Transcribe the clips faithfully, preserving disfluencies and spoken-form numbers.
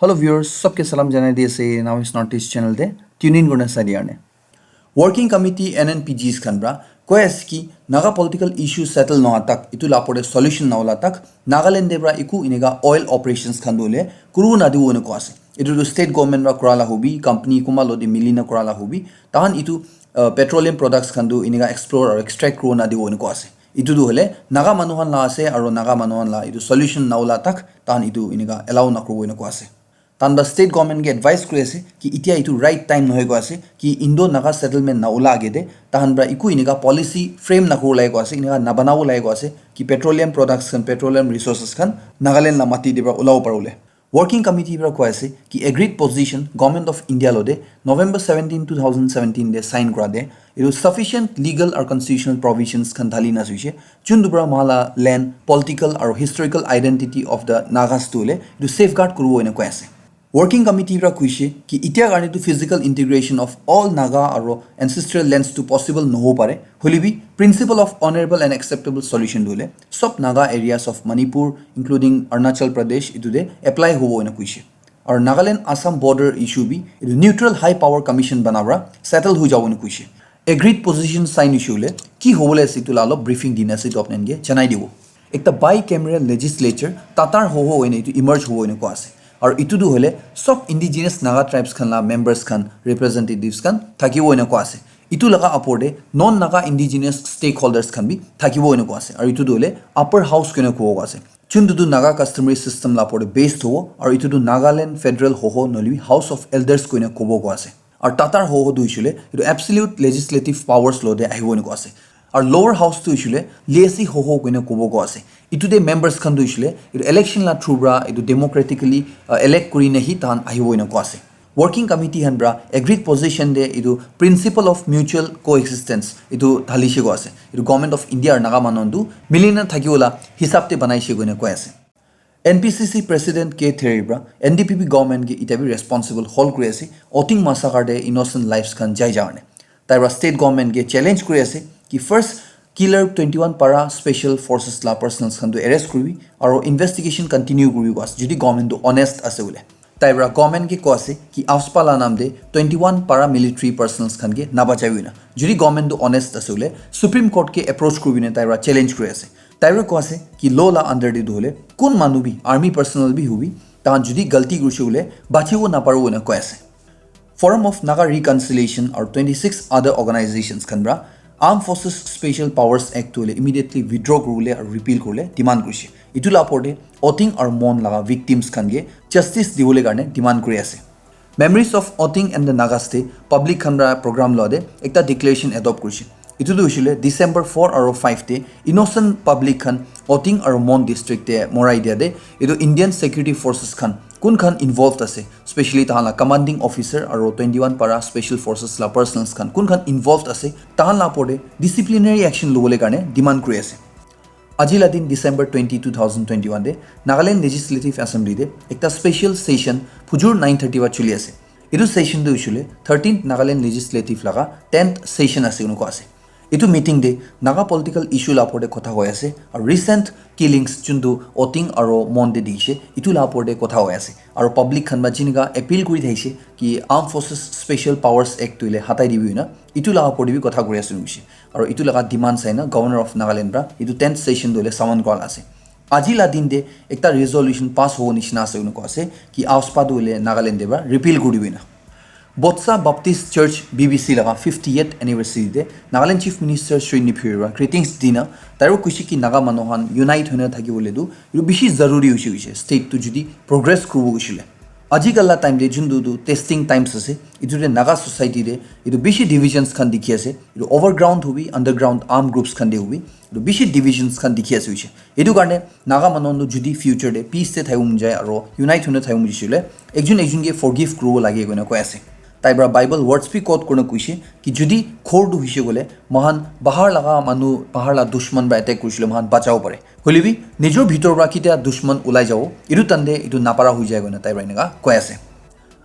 Hello viewers, sabke salam janai di ase Now is Northeast channel te tune in kurna sai di karne. Working Committee N N P Gs khan pra koi ase ki Naga political issue settle noa tak, itu la opor te solution naola tak Nagaland te pra iku ineka oil operations khan tu hole kuru na diwo ene koi ase. Itu tu state government pra kura la hobi, company kuma lo de mili na kura la hobi, tahan itu uh, petroleum products khan tu ineka explore or extract kuru na diwo ene koi ase. Itu tu hole Naga manu khan la ase aro Naga manu khan la itu solution naola tak tahan itu ineka allow na kuru ene koi ase. Tahan pra state government ke advice kuri ase ki itia itu right time nohoi koi ase, ki Indo Naga settlement na ula age te tahan pra iku inika policy frame na kuru lai koi ase, inika na banabo lai koi ase ki petroleum products khan, petroleum resources khan Nagaland la mati te pra ulabo paribole. Working committee pra koi ase ki agreed position Government of India lo de November seventeen, two thousand seventeen de sign kura de itu sufficient legal or constitutional provisions khan dhali na suishe, chun tu pra mahala land, political or historical identity of the Nagas tu le itu safeguard kuribo ena koi ase. Working committee pra kuishe ki itia karne tu physical integration of all Naga aro ancestral lands tu possible noho pare. Hoile bi principle of honorable and acceptable solution tu le sob Naga areas of Manipur including Arunachal Pradesh itu de apply hobo ena kuishe. Aro Nagaland Assam border issue bi itu neutral high power commission banabra settle hui jabo ena kuishe. Agreed position sign issue le ki hobole ase itu la alop briefing dina ase itu apnenge janai dibo. Ekta bicameral legislature tatar hoho hoine itu emerge hobo ene koi ase. Aru itu tu hole sob indigenous Naga tribes khan la members khan, representatives khan thakibo ene koi ase. Itu laga apor de non Naga indigenous stakeholders khan bi thakibo ene koi ase. Aru itu tu hole upper house koine kobo koi ase. Chun tu tu Naga customary system la apor de based hobo aru itu tu Nagaland federal hoho nohole bi House of Elders koine kobo koi ase. Aru tatar hoho tu hoishile itu absolute legislative powers lo de ahibo ene koi ase. Aru lower house tu hoishile lesi hoho koine kobo koi ase. Itu de members khan tu hoishile itu election la through pra itu democratically uh, elect kuri na hi tahan ahibo ene koi ase. Working committee khan pra agreed position de itu principle of mutual coexistence itu dhalishe koi ase. Itu Government of India aru Naga manu tu milina thakibola hisab te banaishe koine koi ase. N P C C President K Theri pra N D P P government ke ita bi responsible hold kuri ase Oting massacre de innocent lives khan jai ja karne. Tai pra state government ke challenge kuri ase ki first killer twenty one para special forces la personnels khan tu arrest kuribi aru investigation continue kuribi koi ase jodi government tu honest ase bole. Tai pra government ke koi ase ki AFSPA la nam de twenty one para military personnels khan ke nabachaibi na. Jodi government tu honest ase bole Supreme Court ke approach kuribi na tai pra challenge kuri ase. Tai pra koi ase ki law la under de tu hole kun manu bi army personnel bi hobi tahan jodi galti kurishe bole bachibo naparibo na koi ase. Forum of Naga Reconciliation aru twenty six other organizations khan pra Armed Forces Special Powers Act tu hole immediately withdraw kuribole aru repeal kuribole demand kurishe. Itu la apor de Oting aru Mon laga victims khan ke justice dibole karne demand kuri ase. Memories of Oting and the Nagas te public khan pra program lo de ekta declaration adopt kurishe. Itu tu hoishile December four aru five te innocent public khan Oting aru Mon district te morai dia de itu Indian security forces khan kun khan involved ase, specially tahan la commanding officer aru twenty one para special forces la personnels khan kun khan involved ase, tahan la apor de disciplinary action lobole karne demand kuri ase. Aji la din December twenty, two thousand twenty one de Nagaland Legislative Assembly de ekta special session phujur nine thirty wa chuli ase. Itu session tu hoishile thirteenth Nagaland Legislative laga tenth session ase unu koi ase. Itu meeting de Naga political issue la opor de kotha hoi ase aru recent killings juntu Oting aru Mon de dikhishe itu la opor de kotha hoi ase aru public khan ba jinika appeal kuri thakishe ki Armed Forces Special Powers Act tu hile hatai dibi na itu la opor de bi kotha kuri ase hoishe aru itu laga demand sai na Governor of Nagaland pra itu tenth session tu hile summon kura la ase. Aji la din de ekta resolution pass hobo nishina ase unu koi ase ki AFSPA tu hile Nagaland de pra repeal kuri dibi na. Botsa Baptist Church B B C laga fiftieth anniversary de Nagaland Chief Minister Shri Neiphiu Rio pra greetings dina tai pra kuishe ki Naga manu khan unite hoina thaki bole tu itu bishi zaruri hoishe hoishe state tu jodi progress kuribo hoishile. Aji kal la time de juntu tu testing times ase itu de Naga society de itu bishi divisions khan dikhi ase itu overground hobi underground armed groups khan de hobi itu bishi divisions khan dikhi ase hoishe. Itu karne Naga manu khan tu jodi future de peace de thaibo mon jai aru unite hoina thaibo mon jai shile ekjon ekjon ke forgive kuribo lage koina koi ase. Tai pra Bible words bi quote kurina kuishe ki jodi ghor tu hoishe koile moikhan bahar laga manu bahar la dushman pra attack kurishile moikhan bachabo pare. Hoile bi nijor bhitor pra ketia dushman ulai jabo itu time de itu napara hoi jai koina tai pra eneka koi ase.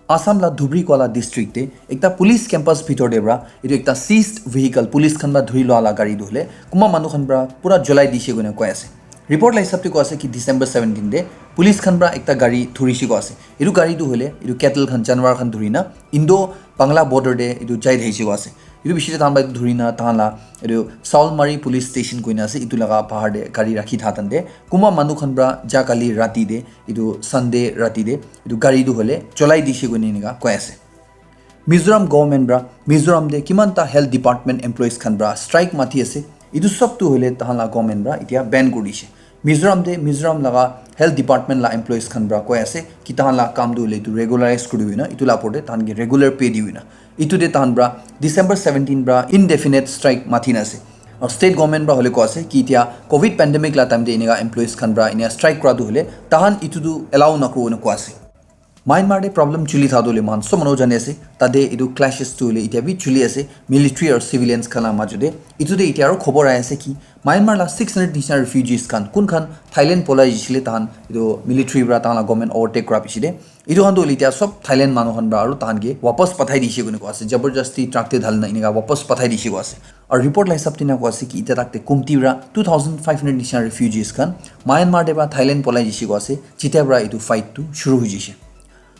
Assam la Dhubri Kola district te ekta police campus bhitor de pra itu ekta seized vehicle police khan pra dhuri lua la gari tu hole kunba manu khan pra pura jolai dishe koina koi ase. Report la hisab te koa ase ki December seventeen te police khan pra ekta gari dhurishi koa ase. Etu gari tu hoile etu cattle khan, janwar khan dhurina Indo Bangla border te etu jai thakishe koa ase. Etu bishi te tahan pra etu dhurina tahan la etu Saulmari police station koina ase, etu laga bahar te gari rakhi tha tan te kunba manu khan pra ja kali rati te, etu Sunday rati te etu gari tu hoile cholai dishe koina enika koi ase. Mizoram government pra Mizoram te kiman ta health department employees khan pra strike mathi ase. Etu sob tu hoile tahan la government pra etia ban kuri dishe. Mizoram te Mizoram laga health department la employees khan pra koi ase ki tahan la kam tu hoile etu regularize kuri hoina etu la opor te tahan ke regular pay di hoina. Etu te tahan pra December seventeen pra indefinite strike mathi na ase. Aru state government pra hoile koi ase ki etia covid pandemic la time te enika employees khan pra enika strike kura tu hoile tahan etu tu allow na kuru koina koi ase. Myanmar te problem chuli thakile moikhan sob manu jani ase, tate etu clashes tu hoile etia bi chuli ase military aru civilians khan la majo te. Etu te etia aru khobor ahi ase ki Myanmar la six hundred nishina refugees khan kun khan Thailand polai jisile tahan etu military pra tahan la government overtake kura piche te. Etu khan tu hoile etia sob Thailand manu khan pra aru tahan ke wapas pathai dishe koina koi ase, jabardasti truck te dhalina enika wapas pathai dishe koi ase. Aru report la hisab te na koi ase ki etia tak te kumti pra two thousand five hundred nishina refugees khan Myanmar te pra Thailand polai jishe koi ase, jitia pra etu fight tu shuru hoi jishe.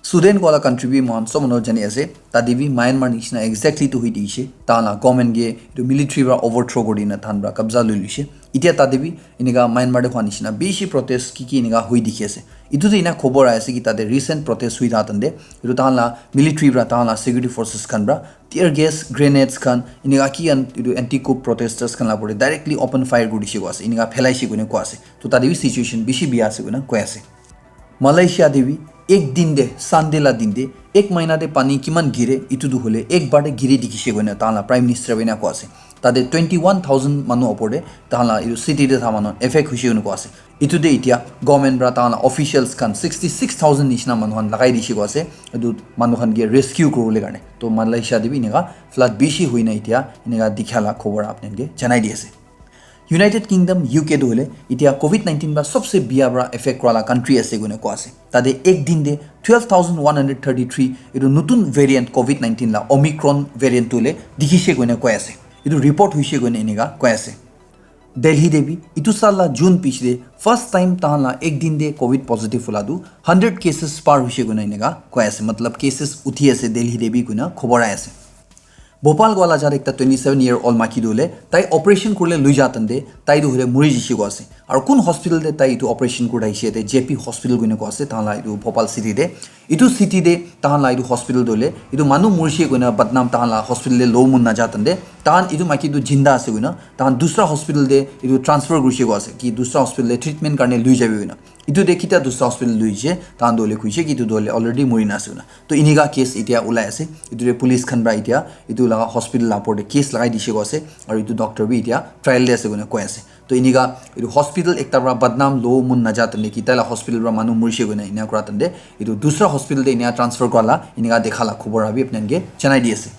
Sudan koa la country bi moikhan sob manu jani ase, tate bi Myanmar nishina exactly tu hoi dishe, tahan la government ke etu military pra overthrow kuri dina tahan pra kabza loi luishe. Etia tate bi enika Myanmar te hua nishina bishi protest ki ki enika hoi dikhi ase. Etu te ena khobor ahi ase ki tate recent protest hoi tha tan te etu tahan la military pra tahan la security forces khan pra tear gas, grenades khan, enika ki an-, etu anti-coup protesters khan la opor te directly open fire kuri dishe koi ase, enika phelaishe koina koi ase. To tate bi situation bishi biya ase koina koi ase. Malaysia te bi ek din te Sunday la din te ek mahina te pani kiman gire, etu tu hoile ek bar te giri dikhishe koina tahan la prime minister bi ena koi ase. Tate twenty one thousand manu opor te tahan la etu city te tha manu affect hoishe koina koi ase. Etu te etia government pra tahan la officials khan sixty six thousand nishina manu khan lagai dishe koi ase etu manu khan ke rescue kuribole karne. To Malaysia te bi enika flood bishi hoina etia enika dikha la khobor apni khan ke janai di ase. United Kingdom, U K tu hoile etia covid nineteen pra sobse biya pra affect kura la country ase koina koi ase. Tate ek din te twelve thousand one hundred thirty three etu nutun variant covid nineteen la Omicron variant tu hoile dikhishe koina koi ase. Etu report hoishe koina enika koi ase. Delhi te bi etu sal la June piche te first time tahan la ek din te covid positive hula tu hundred cases par hoishe koina enika koi ase, matlab cases uthi ase Delhi te bi koina khobor ahi ase. Bhopal koa la jat ekta twenty seven year old maiki tu hoile tai operation kurile lui ja tan te tai tu hoile muri jishe koi ase. Aru kun hospital te tai etu operation kuri thakishe te J P hospital koina koi ase tahan la etu Bhopal city te. Etu city te tahan la etu hospital tu hoile etu manu murishe koina badnam tahan la hospital te lo mon naja tan te tahan etu maiki tu jinda ase koina tahan dusra hospital te etu transfer kurishe koi ase ki dusra hospital te treatment karne lui jabi koina. Etu te kitia dusra hospital lui jishe tahan tu hoile kuishe ki etu tu hoile already muri na ase koina. To enika case etia ulai ase. Etu te police khan pra etia etu laga hospital la opor te case lagai dishe koi ase. Aru etu doctor bi etia trial te ase koina koi ase. To enika etu hospital ekta pra badnam lo mon naja tan te ki tai la hospital pra manu murishe koina ena kura tan te etu dusra hospital te ena transfer kura la enika dekha la khobor abi apni khan ke janai di ase.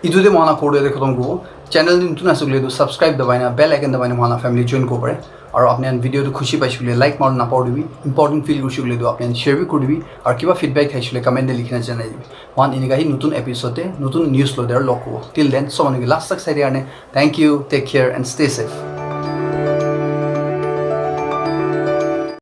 Etu te moikhan la khobor tu yate khatam kuribo. Channel te notun ase koile tu subscribe dabai na bell icon dabai na moikhan la family join kuribo pare. Aru apni khan video tu khushi paishe koile like maribole napahoribi. Important feel kurishe koile tu apni khan share bi kuri dibi. Aru kiba feedback thaishe koile comment te likhi na janai dibi. Moikhan enika hi notun episode te notun news loi te aru log kuribo. Till then, sob manu ke last tak sai dia karne thank you, take care and stay safe.